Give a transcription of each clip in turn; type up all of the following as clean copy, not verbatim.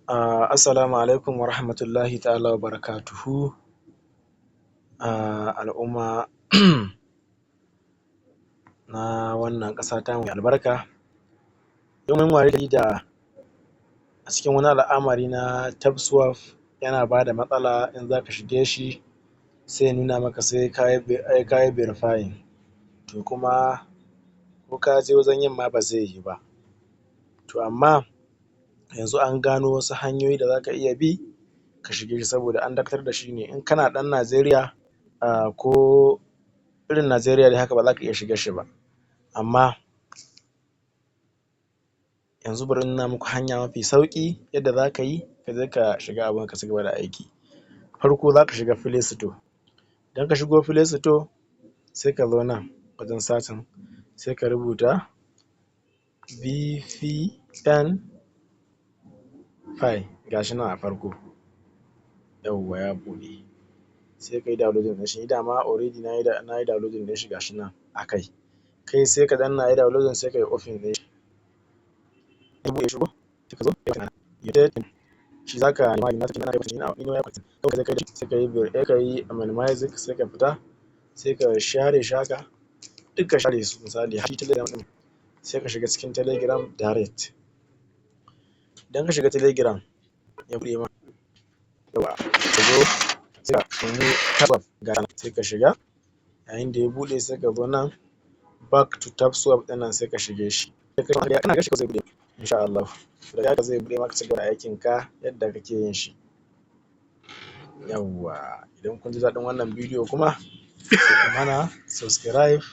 Assalamu alaikum wa rahmatullahi ta'ala wa barakatuhu. Al'umma na wannan ƙasa tamu mai albarka. Yau mun wayi gari da a cikin wani al'amari na TapSwap yana bada matsala. In zaka shige shi, sai ya nuna maka sai kayi verifying. To kuma ko ka je wajen yin ma, ba zai yi ba. To amma yanzu an gano wasu hanyoyi da zaka iya bi ka shige shi, saboda an dakatar da shi ne. In kana ɗan Najeriya ko irin Najeriya dai haka, ba za ka iya shiga shi ba. Amma yanzu bari in nuna muku hanya mafi sauƙi yadda za ka yi ka je ka shiga abun, ka cigaba da aiki. Farko za ka shiga Play Store. Idan ka shigo Play Store, sai ka zo nan wajen searching, sai ka rubuta VPN Pi. Gashi nan a farko. Yauwa, ya buɗe. Sai ka yi downloading ɗin shi. Dama already na yi downloading ɗin shi, gashi nan a kai. Kai sai ka danna yi downloading, sai ka yi open ɗin shi. Ya buɗe, shigo, sai ka zo shi zaka nema United Kingdom, kai kawai ka je sai ka yi minimize, sai ka fita, sai ka share shi haka duk, ka share su. Misali har shi Telegram ɗin, sai ka shiga cikin Telegram direct. Idan ka shiga Telegram, ya buɗe ma. Yauwa, ka zo sai ka nemi TapSwap, ga sai ka shiga. Yayin da ya buɗe, sai ka zo nan "back to TapSwap" ɗin nan, sai ka shige shi. Kana gashi zai buɗe, insha Allah. Da haka zai buɗe maka, cigaba da aikin ka yadda kake yin shi. Yawwa, idan kun ji daɗin wannan bidiyo kuma, sai ku mana subscribe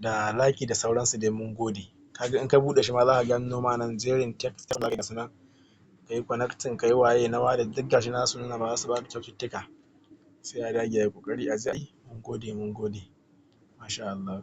da like da sauransu dai. Mun gode. Kaga in ka buɗe shi ma, za ka ga noma nan jerin text da gasu nan, ka yi connecting, ka yi waye na wallet, duk gashi nan su nuna ma, za su baka kyaututtuka. Sai a dage, ayi ƙoƙari a je ayi. Mun gode, mun gode, masha Allah.